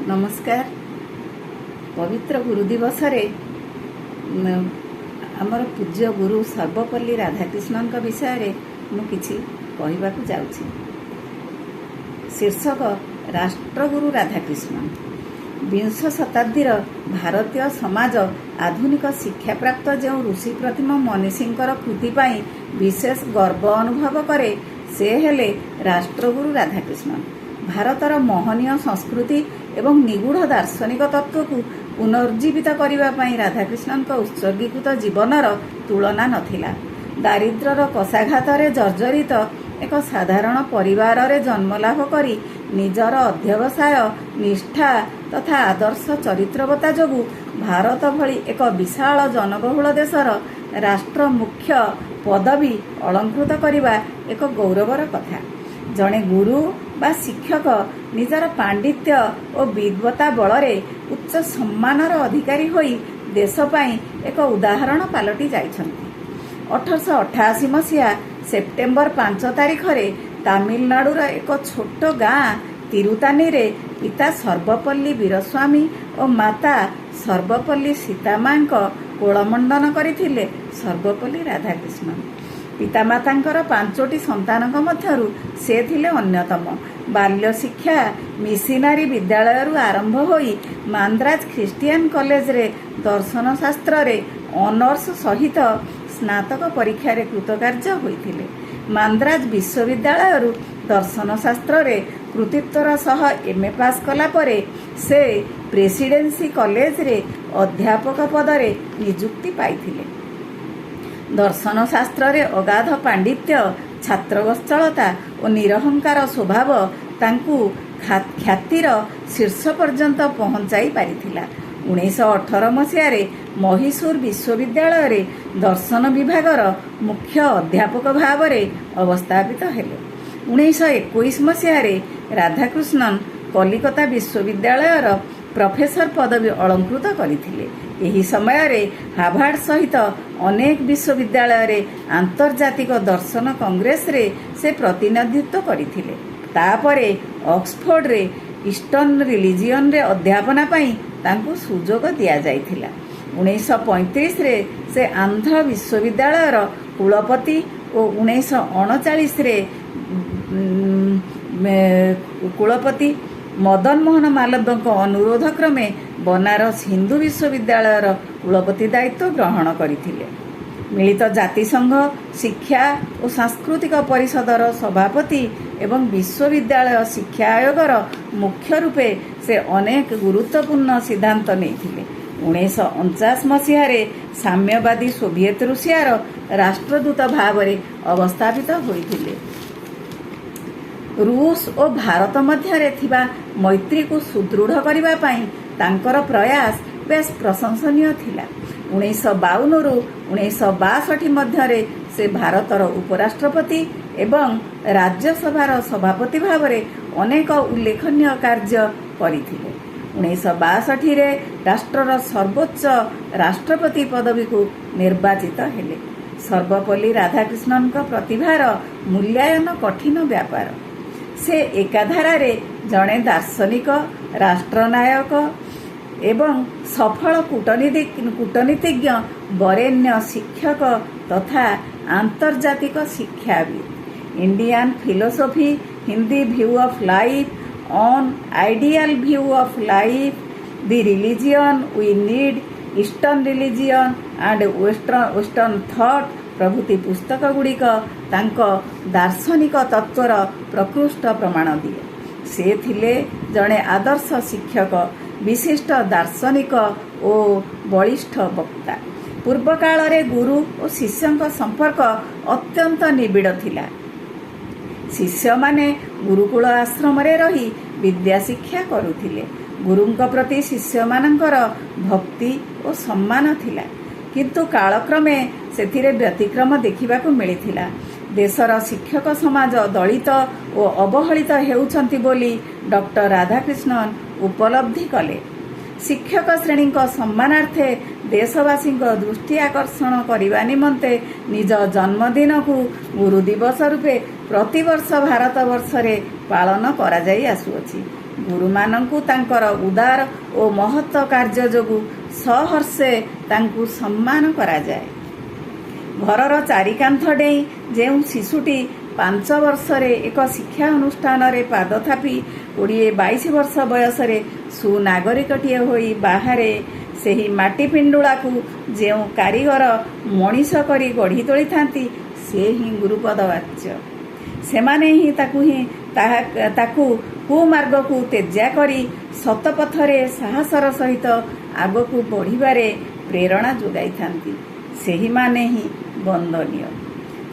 ନମସ୍କାର। ପବିତ୍ର ଗୁରୁ ଦିବସରେ ଆମର ପୂଜ୍ୟ ଗୁରୁ ସର୍ବପଲ୍ଲୀ ରାଧାକୃଷ୍ଣନଙ୍କ ବିଷୟରେ ମୁଁ କିଛି କହିବାକୁ ଯାଉଛି। ଶୀର୍ଷକ ରାଷ୍ଟ୍ରଗୁରୁ ରାଧାକୃଷ୍ଣନ। ବିଂଶ ଶତାବ୍ଦୀର ଭାରତୀୟ ସମାଜ ଆଧୁନିକ ଶିକ୍ଷାପ୍ରାପ୍ତ ଯେଉଁ ଋଷି ପ୍ରତିମ ମନୀଷୀଙ୍କର କୃତି ପାଇଁ ବିଶେଷ ଗର୍ବ ଅନୁଭବ କରେ, ସେ ହେଲେ ରାଷ୍ଟ୍ରଗୁରୁ ରାଧାକୃଷ୍ଣନ। ଭାରତର ମହନୀୟ ସଂସ୍କୃତି ଏବଂ ନିଗୂଢ଼ ଦାର୍ଶନିକ ତତ୍ତ୍ୱକୁ ପୁନରୁଜ୍ଜୀବିତ କରିବା ପାଇଁ ରାଧାକୃଷ୍ଣନଙ୍କ ଉତ୍ସର୍ଗୀକୃତ ଜୀବନର ତୁଳନା ନଥିଲା। ଦାରିଦ୍ର୍ୟର କଷାଘାତରେ ଜର୍ଜରିତ ଏକ ସାଧାରଣ ପରିବାରରେ ଜନ୍ମଲାଭ କରି ନିଜର ଅଧ୍ୟବସାୟ, ନିଷ୍ଠା ତଥା ଆଦର୍ଶ ଚରିତ୍ରବତ୍ତା ଯୋଗୁଁ ଭାରତ ଭଳି ଏକ ବିଶାଳ ଜନବହୁଳ ଦେଶର ରାଷ୍ଟ୍ର ମୁଖ୍ୟ ପଦବୀ ଅଳଙ୍କୃତ କରିବା ଏକ ଗୌରବର କଥା। ଜଣେ ଗୁରୁ ବା ଶିକ୍ଷକ ନିଜର ପାଣ୍ଡିତ୍ୟ ଓ ବିଦ୍ବତା ବଳରେ ଉଚ୍ଚ ସମ୍ମାନର ଅଧିକାରୀ ହୋଇ ଦେଶ ପାଇଁ ଏକ ଉଦାହରଣ ପାଲଟି ଯାଇଛନ୍ତି। 1888 ମସିହା ସେପ୍ଟେମ୍ବର 5 ତାରିଖରେ ତାମିଲନାଡୁର ଏକ ଛୋଟ ଗାଁ ତିରୁତାନିରେ ପିତା ସର୍ବପଲ୍ଲୀ ବୀରସ୍ୱାମୀ ଓ ମାତା ସର୍ବପଲ୍ଲୀ ସୀତାମାଙ୍କ କୋଳମଣ୍ଡନ କରିଥିଲେ ସର୍ବପଲ୍ଲୀ ରାଧାକୃଷ୍ଣନ। ପିତାମାତାଙ୍କର ପାଞ୍ଚୋଟି ସନ୍ତାନଙ୍କ ମଧ୍ୟରୁ ସେ ଥିଲେ ଅନ୍ୟତମ। ବାଲ୍ୟ ଶିକ୍ଷା ମିଶନାରୀ ବିଦ୍ୟାଳୟରୁ ଆରମ୍ଭ ହୋଇ ମାନ୍ଦ୍ରାଜ ଖ୍ରୀଷ୍ଟିଆନ କଲେଜରେ ଦର୍ଶନ ଶାସ୍ତ୍ରରେ ଅନର୍ସ ସହିତ ସ୍ନାତକ ପରୀକ୍ଷାରେ କୃତକାର୍ଯ୍ୟ ହୋଇଥିଲେ। ମାନ୍ଦ୍ରାଜ ବିଶ୍ୱବିଦ୍ୟାଳୟରୁ ଦର୍ଶନ ଶାସ୍ତ୍ରରେ କୃତିତ୍ୱର ସହ ଏମ୍ ଏ ପାସ୍ କଲା ପରେ ସେ ପ୍ରେସିଡେନ୍ସି କଲେଜରେ ଅଧ୍ୟାପକ ପଦରେ ନିଯୁକ୍ତି ପାଇଥିଲେ। ଦର୍ଶନ ଶାସ୍ତ୍ରରେ ଅଗାଧ ପାଣ୍ଡିତ୍ୟ, ଛାତ୍ରବତ୍ସଳତା ଓ ନିରହଙ୍କାର ସ୍ୱଭାବ ତାଙ୍କୁ ଖ୍ୟାତିର ଶୀର୍ଷ ପର୍ଯ୍ୟନ୍ତ ପହଞ୍ଚାଇ ପାରିଥିଲା। 1918 ମସିହାରେ ମହୀଶୂର ବିଶ୍ୱବିଦ୍ୟାଳୟରେ ଦର୍ଶନ ବିଭାଗର ମୁଖ୍ୟ ଅଧ୍ୟାପକ ଭାବରେ ଅବସ୍ଥାପିତ ହେଲେ। 1921 ମସିହାରେ ରାଧାକୃଷ୍ଣନ କଲିକତା ବିଶ୍ୱବିଦ୍ୟାଳୟର ପ୍ରଫେସର ପଦବୀ ଅଳଙ୍କୃତ କରିଥିଲେ। ଏହି ସମୟରେ ହାର୍ଭାର୍ଡ ସହିତ ଅନେକ ବିଶ୍ୱବିଦ୍ୟାଳୟରେ ଆନ୍ତର୍ଜାତିକ ଦର୍ଶନ କଂଗ୍ରେସରେ ସେ ପ୍ରତିନିଧିତ୍ୱ କରିଥିଲେ। ତାପରେ ଅକ୍ସଫୋର୍ଡରେ ଇଷ୍ଟର୍ଣ୍ଣ ରିଲିଜିଅନରେ ଅଧ୍ୟାପନା ପାଇଁ ତାଙ୍କୁ ସୁଯୋଗ ଦିଆଯାଇଥିଲା। 1935ରେ ସେ ଆନ୍ଧ୍ର ବିଶ୍ୱବିଦ୍ୟାଳୟର କୁଳପତି ଓ 1939ରେ କୁଳପତି ମଦନ ମୋହନ ମାଲବ୍ୟଙ୍କ ଅନୁରୋଧ କ୍ରମେ ବନାରସ ହିନ୍ଦୁ ବିଶ୍ୱବିଦ୍ୟାଳୟର କୁଳପତି ଦାୟିତ୍ୱ ଗ୍ରହଣ କରିଥିଲେ। ମିଳିତ ଜାତିସଂଘ ଶିକ୍ଷା ଓ ସାଂସ୍କୃତିକ ପରିଷଦର ସଭାପତି ଏବଂ ବିଶ୍ୱବିଦ୍ୟାଳୟ ଶିକ୍ଷା ଆୟୋଗର ମୁଖ୍ୟ ରୂପେ ସେ ଅନେକ ଗୁରୁତ୍ୱପୂର୍ଣ୍ଣ ସିଦ୍ଧାନ୍ତ ନେଇଥିଲେ। 1949 ମସିହାରେ ସାମ୍ୟବାଦୀ ସୋଭିଏତ ରୁଷିଆର ରାଷ୍ଟ୍ରଦୂତ ଭାବରେ ଅବସ୍ଥାପିତ ହୋଇଥିଲେ। ରୁଷ ଓ ଭାରତ ମଧ୍ୟରେ ଥିବା ମୈତ୍ରୀକୁ ସୁଦୃଢ଼ କରିବା ପାଇଁ ତାଙ୍କର ପ୍ରୟାସ ବେଶ୍ ପ୍ରଶଂସନୀୟ ଥିଲା। 1952ରୁ 1962 ମଧ୍ୟରେ ସେ ଭାରତର ଉପରାଷ୍ଟ୍ରପତି ଏବଂ ରାଜ୍ୟସଭାର ସଭାପତି ଭାବରେ ଅନେକ ଉଲ୍ଲେଖନୀୟ କାର୍ଯ୍ୟ କରିଥିଲେ। 1962ରେ ରାଷ୍ଟ୍ରର ସର୍ବୋଚ୍ଚ ରାଷ୍ଟ୍ରପତି ପଦବୀକୁ ନିର୍ବାଚିତ ହେଲେ। ସର୍ବପଲ୍ଲୀ ରାଧାକୃଷ୍ଣନଙ୍କ ପ୍ରତିଭାର ମୂଲ୍ୟାୟନ କଠିନ ବ୍ୟାପାର। ସେ ଏକାଧାରାରେ ଜଣେ ଦାର୍ଶନିକ, ରାଷ୍ଟ୍ରନାୟକ ଏବଂ ସଫଳ କୂଟନୀତିଜ୍ଞ, ବରେଣ୍ୟ ଶିକ୍ଷକ ତଥା ଆନ୍ତର୍ଜାତିକ ଶିକ୍ଷାବିତ୍। Indian Philosophy, Hindi View of Life, An Ideal View of Life, The Religion We Need, Eastern Religion and Western Thought ପ୍ରଭୃତି ପୁସ୍ତକ ଗୁଡ଼ିକ ତାଙ୍କ ଦାର୍ଶନିକ ତତ୍ତ୍ୱର ପ୍ରକୃଷ୍ଟ ପ୍ରମାଣ ଦିଏ। ସେ ଥିଲେ ଜଣେ ଆଦର୍ଶ ଶିକ୍ଷକ, ବିଶିଷ୍ଟ ଦାର୍ଶନିକ ଓ ବଳିଷ୍ଠ ବକ୍ତା। ପୂର୍ବକାଳରେ ଗୁରୁ ଓ ଶିଷ୍ୟଙ୍କ ସମ୍ପର୍କ ଅତ୍ୟନ୍ତ ନିବିଡ଼ ଥିଲା। ଶିଷ୍ୟମାନେ ଗୁରୁକୁଳ ଆଶ୍ରମରେ ରହି ବିଦ୍ୟା ଶିକ୍ଷା କରୁଥିଲେ। ଗୁରୁଙ୍କ ପ୍ରତି ଶିଷ୍ୟମାନଙ୍କର ଭକ୍ତି ଓ ସମ୍ମାନ ଥିଲା। କିନ୍ତୁ କାଳକ୍ରମେ ସେଥିରେ ବ୍ୟତିକ୍ରମ ଦେଖିବାକୁ ମିଳିଥିଲା। ଦେଶର ଶିକ୍ଷକ ସମାଜ ଦଳିତ ଓ ଅବହେଳିତ ହେଉଛନ୍ତି ବୋଲି ଡକ୍ଟର ରାଧାକୃଷ୍ଣନ ଉପଲବ୍ଧି କଲେ। ଶିକ୍ଷକ ଶ୍ରେଣୀଙ୍କ ସମ୍ମାନାର୍ଥେ ଦେଶବାସୀଙ୍କ ଦୃଷ୍ଟି ଆକର୍ଷଣ କରିବା ନିମନ୍ତେ ନିଜ ଜନ୍ମଦିନକୁ ଗୁରୁ ଦିବସ ରୂପେ ପ୍ରତିବର୍ଷ ଭାରତବର୍ଷରେ ପାଳନ କରାଯାଇ ଆସୁଅଛି। ଗୁରୁମାନଙ୍କୁ ତାଙ୍କର ଉଦାର ଓ ମହତ୍ଵ କାର୍ଯ୍ୟ ଯୋଗୁଁ ସହର୍ଷେ ତାଙ୍କୁ ସମ୍ମାନ କରାଯାଏ। ଘରର ଚାରିକାନ୍ଥ ଡେଇଁ ଯେଉଁ ଶିଶୁଟି 5 ବର୍ଷରେ ଏକ ଶିକ୍ଷା ଅନୁଷ୍ଠାନରେ ପାଦ ଥାପି 20-22 ବର୍ଷ ବୟସରେ ସୁନାଗରିକଟିଏ ହୋଇ ବାହାରେ, ସେହି ମାଟି ପିଣ୍ଡୁଳାକୁ ଯେଉଁ କାରିଗର ମଣିଷ କରି ଗଢ଼ି ତୋଳିଥାନ୍ତି, ସେ ହିଁ ଗୁରୁପଦ ବାଚ୍ୟ। ସେମାନେ ହିଁ ତାକୁ କୁମାର୍ଗକୁ ତେଜ୍ୟା କରି ସତପଥରେ ସାହସର ସହିତ ଆଗକୁ ବଢ଼ିବାରେ ପ୍ରେରଣା ଯୋଗାଇଥାନ୍ତି। ସେହିମାନେ ହିଁ ବନ୍ଦନୀୟ।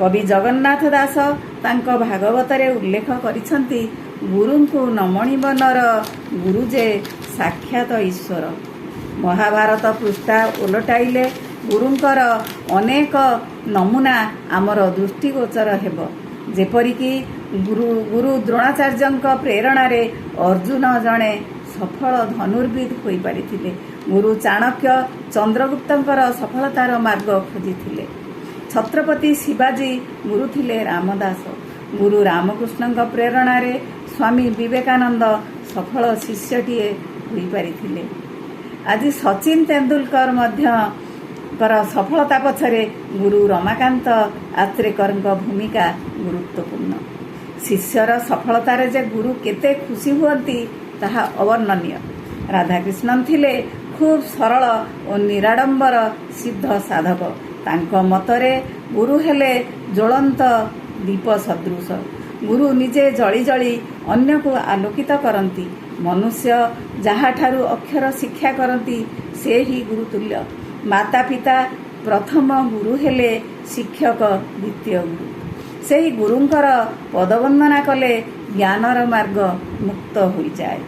କବି ଜଗନ୍ନାଥ ଦାସ ତାଙ୍କ ଭାଗବତରେ ଉଲ୍ଲେଖ କରିଛନ୍ତି, ଗୁରୁଙ୍କୁ ନମଣିବ ନର, ଗୁରୁ ଯେ ସାକ୍ଷାତ ଈଶ୍ୱର। ମହାଭାରତ ପୃଷ୍ଠା ଓଲଟାଇଲେ ଗୁରୁଙ୍କର ଅନେକ ନମୁନା ଆମର ଦୃଷ୍ଟିଗୋଚର ହେବ। ଯେପରିକି ଗୁରୁ ଦ୍ରୋଣାଚାର୍ଯ୍ୟଙ୍କ ପ୍ରେରଣାରେ ଅର୍ଜୁନ ଜଣେ ସଫଳ ଧନୁର୍ବିଦ ହୋଇପାରିଥିଲେ। ଗୁରୁ ଚାଣକ୍ୟ ଚନ୍ଦ୍ରଗୁପ୍ତଙ୍କର ସଫଳତାର ମାର୍ଗ ଖୋଜିଥିଲେ। ଛତ୍ରପତି ଶିବାଜୀ ଗୁରୁ ଥିଲେ ରାମଦାସ। ଗୁରୁ ରାମକୃଷ୍ଣଙ୍କ ପ୍ରେରଣାରେ ସ୍ୱାମୀ ବିବେକାନନ୍ଦ ସଫଳ ଶିଷ୍ୟଟିଏ ହୋଇପାରିଥିଲେ। ଆଜି ସଚିନ ତେନ୍ଦୁଲକର ମଧ୍ୟଙ୍କର ସଫଳତା ପଛରେ ଗୁରୁ ରମାକାନ୍ତ ଆଚରେକରଙ୍କ ଭୂମିକା ଗୁରୁତ୍ୱପୂର୍ଣ୍ଣ। ଶିଷ୍ୟର ସଫଳତାରେ ଯେ ଗୁରୁ କେତେ ଖୁସି ହୁଅନ୍ତି ତାହା ଅବର୍ଣ୍ଣନୀୟ। ରାଧାକୃଷ୍ଣନ ଥିଲେ ଖୁବ୍ ସରଳ ଓ ନିରାଡ଼ମ୍ବର ସିଦ୍ଧ ସାଧକ। ତାଙ୍କ ମତରେ ଗୁରୁ ହେଲେ ଜ୍ୱଳନ୍ତ ଦୀପ ସଦୃଶ। ଗୁରୁ ନିଜେ ଜଳି ଜଳି ଅନ୍ୟକୁ ଆଲୋକିତ କରନ୍ତି। ମନୁଷ୍ୟ ଯାହାଠାରୁ ଅକ୍ଷର ଶିକ୍ଷା କରନ୍ତି ସେ ହିଁ ଗୁରୁତୁଲ୍ୟ। ମାତା ପିତା ପ୍ରଥମ ଗୁରୁ ହେଲେ ଶିକ୍ଷକ ଦ୍ୱିତୀୟ ଗୁରୁ। ସେହି ଗୁରୁଙ୍କର ପଦବନ୍ଦନା କଲେ ଜ୍ଞାନର ମାର୍ଗ ମୁକ୍ତ ହୋଇଯାଏ।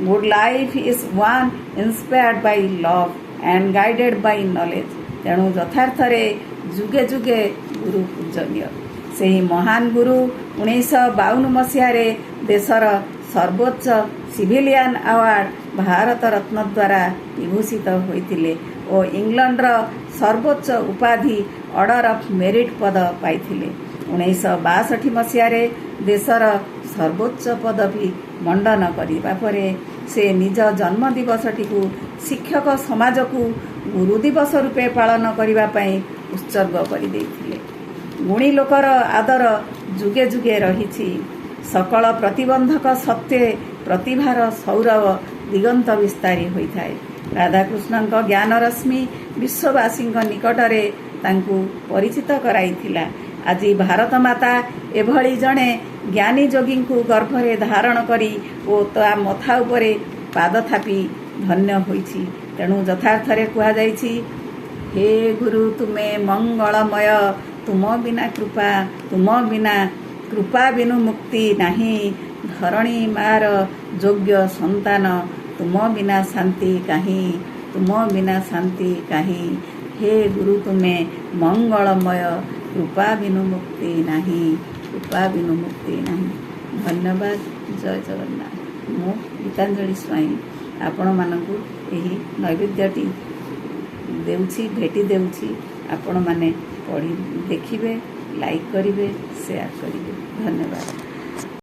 Good life is one inspired by love and guided by knowledge. ତେଣୁ ଯଥାର୍ଥରେ ଯୁଗେ ଯୁଗେ ଗୁରୁ ପୂଜନୀୟ। ସେହି ମହାନ ଗୁରୁ 1952 ମସିହାରେ ଦେଶର ସର୍ବୋଚ୍ଚ ସିଭିଲିଆନ୍ ଆୱାର୍ଡ ଭାରତ ରତ୍ନ ଦ୍ୱାରା ବିଭୂଷିତ ହୋଇଥିଲେ ଓ ଇଂଲଣ୍ଡର ସର୍ବୋଚ୍ଚ ଉପାଧି ଅର୍ଡର ଅଫ୍ ମେରିଟ୍ ପଦ ପାଇଥିଲେ। 1962 ମସିହାରେ ଦେଶର ସର୍ବୋଚ୍ଚ ପଦବୀ ମଣ୍ଡନ କରିବା ପରେ ସେ ନିଜ ଜନ୍ମ ଦିବସଟିକୁ ଶିକ୍ଷକ ସମାଜକୁ ଗୁରୁ ଦିବସ ରୂପେ ପାଳନ କରିବା ପାଇଁ ଉତ୍ସର୍ଗ କରିଦେଇଥିଲେ। ଗୁଣୀ ଲୋକର ଆଦର ଯୁଗେ ଯୁଗେ ରହିଛି। ସକଳ ପ୍ରତିବନ୍ଧକ ସତ୍ତ୍ୱେ ପ୍ରତିଭାର ସୌରଭ ଦିଗନ୍ତ ବିସ୍ତାରୀ ହୋଇଥାଏ। ରାଧାକୃଷ୍ଣଙ୍କ ଜ୍ଞାନରଶ୍ମି ବିଶ୍ୱବାସୀଙ୍କ ନିକଟରେ ତାଙ୍କୁ ପରିଚିତ କରାଇଥିଲା। ଆଜି ଭାରତ ମାତା ଏଭଳି ଜଣେ ଜ୍ଞାନୀ ଯୋଗୀଙ୍କୁ ଗର୍ଭରେ ଧାରଣ କରି ଓ ତା ମଥା ଉପରେ ପାଦ ଥାପି ଧନ୍ୟ ହୋଇଛି। ତେଣୁ ଯଥାର୍ଥରେ କୁହାଯାଇଛି, ହେ ଗୁରୁ ତୁମେ ମଙ୍ଗଳମୟ, ତୁମ ବିନା କୃପା, ତୁମ ବିନା କୃପା ବିନୁ ମୁକ୍ତି ନାହିଁ। ଧରଣୀ ମାର ଯୋଗ୍ୟ ସନ୍ତାନ, ତୁମ ବିନା ଶାନ୍ତି କାହିଁ, ତୁମ ବିନା ଶାନ୍ତି କାହିଁ। ହେ ଗୁରୁ ତୁମେ ମଙ୍ଗଳମୟ, କୃପା ବିନୁ ମୁକ୍ତି ନାହିଁ, କୃପା ବିନୁ ମୁକ୍ତି ନାହିଁ। ଧନ୍ୟବାଦ। ଜୟ ଜଗନ୍ନାଥ। ମୁଁ ଗୀତାଞ୍ଜଳି ସ୍ୱାଇଁ ଆପଣମାନଙ୍କୁ ଏହି ନୈବେଦ୍ୟଟି ଦେଉଛି, ଭେଟି ଦେଉଛି। ଆପଣମାନେ ପଢ଼ି ଦେଖିବେ, ଲାଇକ୍ କରିବେ, ସେୟାର କରିବେ। ଧନ୍ୟବାଦ।